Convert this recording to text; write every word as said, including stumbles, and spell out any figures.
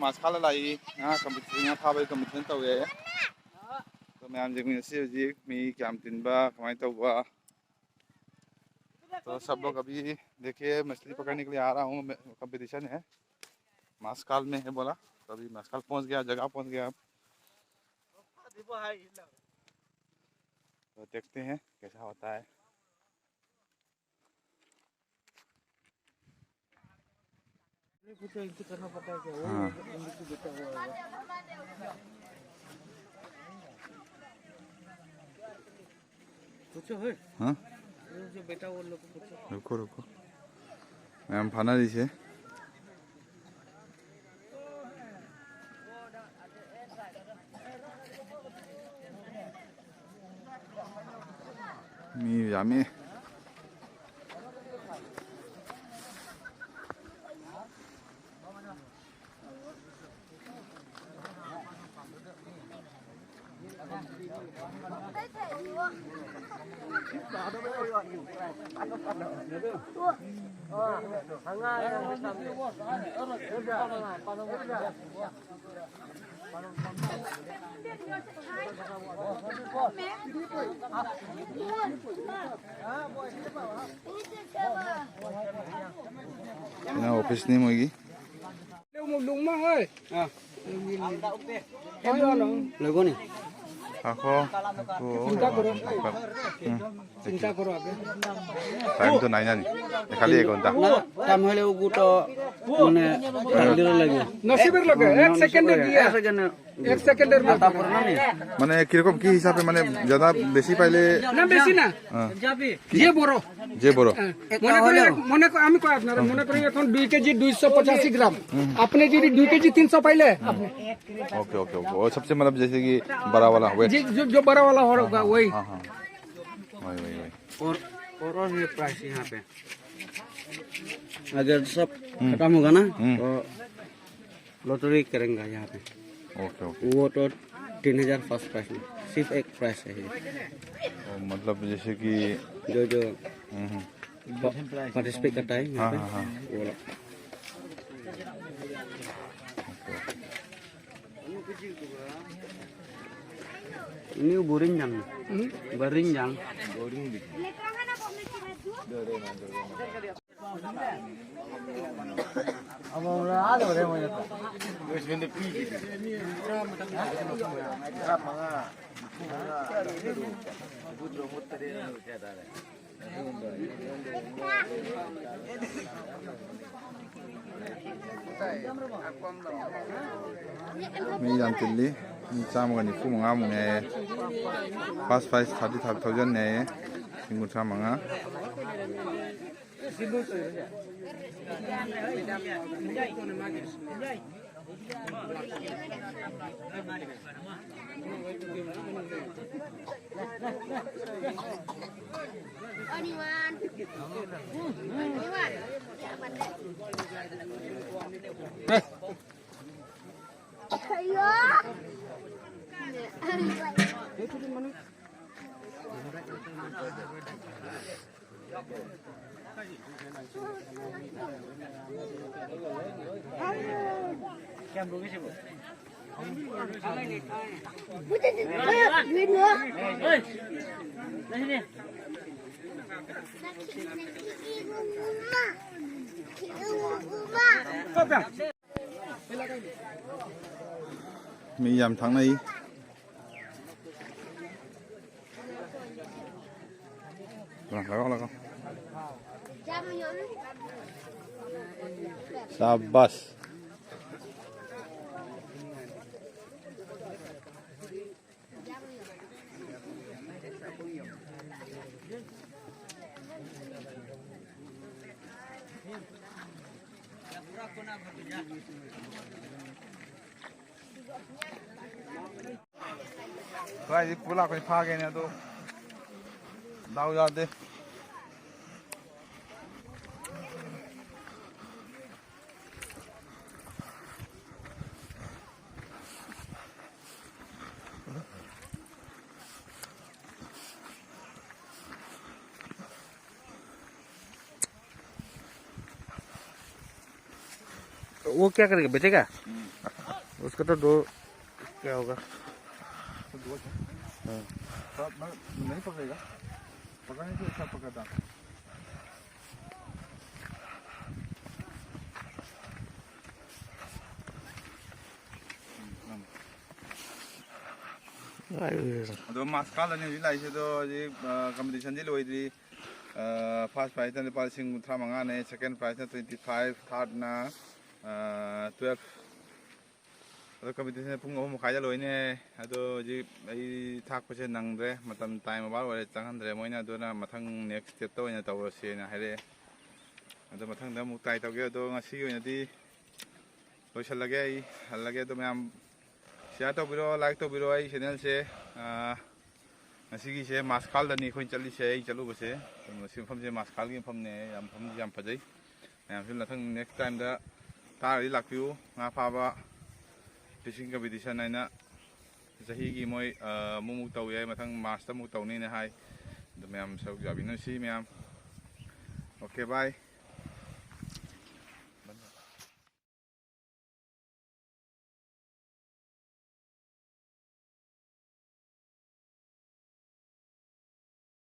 ꯃꯥꯁ ꯈꯥꯜꯂ ꯂꯥꯛꯏ꯫ ꯉꯥ ꯀꯝꯄꯤꯇꯤꯁꯟ, ꯉꯥ ꯐꯥꯕꯒꯤ ꯀꯝꯄꯤꯇꯤꯁꯟ ꯇꯧꯋꯦ꯫ ꯑꯗꯣ ꯃꯌꯥꯝ ꯌꯦꯡꯃꯤꯟꯅꯁꯤ ꯍꯧꯖꯤꯛ ꯃꯤ ꯀꯌꯥꯝ ꯇꯤꯟꯕ, ꯀꯃꯥꯏꯅ ꯇꯧꯕ꯫ तो सब लोग अभी देखिए, मछली पकड़ने के लिए आ रहा हूँ मैं, कंपटीशन है, मास्काल में है बोला। तो अभी मास्काल पहुँच गया, जगह पहुँच गया। तो देखते हैं कैसा होता है। कुछ ऐसे करना पड़ता है क्या? वो हाँ। उनको बेटा हुआ होगा। पूछो है। हाँ। वो जो बेटा वो लोग को पूछो। रुको, रुको। मैम फाना दीजिए। ꯃꯤ ꯌꯥꯝꯃꯤ꯫ ꯁꯤꯅ ꯑꯣꯐꯤꯁꯅꯤ ꯃꯣꯏꯒꯤ꯫ ꯂꯣꯏꯒꯣꯅꯤ꯫ ꯉꯥꯏꯈꯣ꯫ ꯎꯝ꯫ ꯇꯥꯏꯝꯗꯣ ꯅꯥꯏꯟ ꯌꯥꯅꯤ꯫ ꯈꯥꯂꯤ ꯑꯦꯛ ꯘꯟꯇꯥ꯫ ꯇꯥꯏꯝ ꯍꯣꯏꯂꯦ ꯎꯒꯨ ꯇꯣ ꯃꯥꯅꯦ ꯇꯥꯏꯝ ꯂꯤꯔ ꯂꯩꯒꯦ꯫ ꯅꯁꯤꯕ ꯂꯩꯒꯦ, ꯑꯦꯛ ꯁꯦꯀꯦꯟꯗ ꯗꯤꯌꯥ꯫ এক সেকেন্ড। মানে কিরকম, কি হিসাবে, মানে যারা বেশি পাইলে? না, বেশি না। হ্যাঁ। যে বড়। যে বড়। হ্যাঁ। মনে করি, মনে করি, আমি কই আপনারা, মনে করি এখন দুই কেজি দুইশো পঁচাশি গ্রাম, আপনি যদি দুই কেজি তিনশো পাইলে আপনি। Okay, okay, okay. वो सबसे मतलब जैसे कि बड़ा वाला वेट। जी, जो, जो बड़ा वाला होगा, वही। हाँ, हाँ। वही, वही, वही। और, और, और ये प्राइस यहाँ पे। अगर सब हम्म। खत्म होगा ना, हम्म। तो लॉटरी करेंगे यहाँ पे। Okay, okay. वो तो तीन हज़ार फर्स्ट प्राइस में, सिर्फ एक प्राइस है ये। ओ, मतलब जैसे कि जो, जो हम्म, हम्म। पा-, पार्टिसिपेट करता है यहाँ हाँ, पे, हाँ, हाँ। वो वाला। Okay, okay. Ini burin jang. Burin jang. ꯃꯤ ꯌꯥꯝ ꯇꯤꯜꯂꯤ꯫ ꯃꯤ ꯆꯥꯝꯃꯒ ꯅꯤꯐꯨ ꯃꯉꯥꯃꯨꯛꯅꯦ ꯍꯥꯏꯌꯦ꯫ First prize thirty five thousand ꯅꯦ ꯍꯥꯏꯌꯦ꯫ ꯂꯤꯁꯤꯡ ꯀꯨꯟꯊ꯭ꯔꯥ ꯃꯉꯥ꯫ ꯃꯤ ꯌꯥꯝ ꯊꯛꯅꯩ꯫ ꯂꯥꯛꯑꯣ, ꯂꯥꯛꯑꯣ꯫ ꯁꯥꯕꯥꯁ꯫ ꯀꯥꯏꯗꯩ ꯄꯨ ꯂꯥꯛꯄꯅꯤ ꯐꯥꯒꯦꯅꯦ ꯑꯗꯣ꯫ ꯗꯥꯎ ꯌꯥꯗꯦ꯫ वो क्या करेगा, बेचेगा? उसको तो दो होगा। हाँ। नहीं पकड़ेगा, पकड़ने से अच्छा पकड़ता। ꯑꯗꯣ ꯃꯥꯁ ꯀꯥꯜꯂꯅꯤ ꯍꯧꯖꯤꯛ ꯂꯥꯛꯏꯁꯦ꯫ ꯑꯗꯣ ꯍꯧꯖꯤꯛ ꯀꯝꯄꯤꯇꯤꯁꯟꯗꯤ ꯂꯣꯏꯗ꯭ꯔꯤ꯫ ꯐꯥꯔꯁ ꯄ꯭ꯔꯥꯏꯖꯅ ꯂꯨꯄꯥ ꯂꯤꯁꯤꯡ ꯀꯨꯟꯊ꯭ꯔꯥ ꯃꯉꯥꯅꯦ, ꯁꯦꯀꯦꯟ ꯄ꯭ꯔꯥꯏꯖꯅ ꯇ꯭ꯋꯦꯟꯇꯤ ꯐꯥꯏꯚ, ꯊꯥꯔꯠꯅ ꯇ꯭ꯋꯦꯜꯐ꯫ ꯑꯗꯣ ꯀꯝꯄꯤꯇꯤꯁꯟ ꯄꯨꯡ ꯑꯍꯨꯝ ꯃꯈꯥꯏꯗ ꯂꯣꯏꯅꯦ꯫ ꯑꯗꯣ ꯍꯧꯖꯤꯛ ꯑꯩ ꯊꯥꯛꯄꯁꯦ ꯅꯪꯗ꯭ꯔꯦ, ꯃꯇꯝ ꯇꯥꯏꯝ ꯑꯣꯚꯔ ꯑꯣꯏꯔꯦ, ꯆꯪꯍꯟꯗ꯭ꯔꯦ ꯃꯣꯏꯅ꯫ ꯑꯗꯨꯅ ꯃꯊꯪ ꯅꯦꯛꯁ ꯁ꯭ꯇꯦꯞꯇ ꯑꯣꯏꯅ ꯇꯧꯔꯁꯦꯅ ꯍꯥꯏꯔꯛꯑꯦ꯫ ꯑꯗꯣ ꯃꯊꯪꯗ ꯑꯃꯨꯛ ꯇ꯭ꯔꯥꯏ ꯇꯧꯒꯦ꯫ ꯑꯗꯣ ꯉꯁꯤꯒꯤ ꯑꯣꯏꯅꯗꯤ ꯂꯣꯏꯁꯤꯜꯂꯒꯦ, ꯑꯩ ꯍꯜꯂꯒꯦ꯫ ꯑꯗꯣ ꯃꯌꯥꯝ ꯁꯤꯌꯥꯔ ꯇꯧꯕꯤꯔꯣ, ꯂꯥꯏꯛ ꯇꯧꯕꯤꯔꯣ ꯑꯩ ꯆꯦꯅꯦꯜꯁꯦ꯫ ꯉꯁꯤꯒꯤꯁꯦ ꯃꯥꯁ ꯀꯥꯜꯗꯅꯤ ꯑꯩꯈꯣꯏꯅ ꯆꯠꯂꯤꯁꯦ, ꯑꯩ ꯆꯠꯂꯨꯕꯁꯦ꯫ ꯑꯗꯣ ꯁꯤ ꯃꯐꯝꯁꯦ ꯃꯥꯁ ꯀꯥꯜꯒꯤ ꯃꯐꯝꯅꯦ, ꯌꯥꯝ, ꯃꯐꯝꯁꯦ ꯌꯥꯝ ꯐꯖꯩ꯫ ꯃꯌꯥꯝꯁꯨ ꯃꯊꯪ ꯅꯦꯛꯁ ꯇꯥꯏꯝꯗ ꯇꯥꯔꯗꯤ ꯂꯥꯛꯄꯤꯌꯨ꯫ ꯉꯥ ꯐꯥꯕ ꯐꯤꯁꯤꯡ ꯀꯝꯄꯤꯇꯤꯁꯟ ꯍꯥꯏꯅ ꯆꯍꯤꯒꯤ ꯃꯣꯏ, ꯑ, ꯑꯃꯨꯛꯃꯨꯛ ꯇꯧꯋꯦ ꯍꯥꯏ, ꯃꯊꯪ ꯃꯥꯔꯁꯇ ꯑꯃꯨꯛ ꯇꯧꯅꯤꯅ ꯍꯥꯏ꯫ ꯑꯗꯨ ꯃꯌꯥꯝ ꯁꯔꯨꯛ ꯌꯥꯕꯤꯅꯁꯤ ꯃꯌꯥꯝ꯫ ꯑꯣꯀꯦ, ꯕꯥꯏ꯫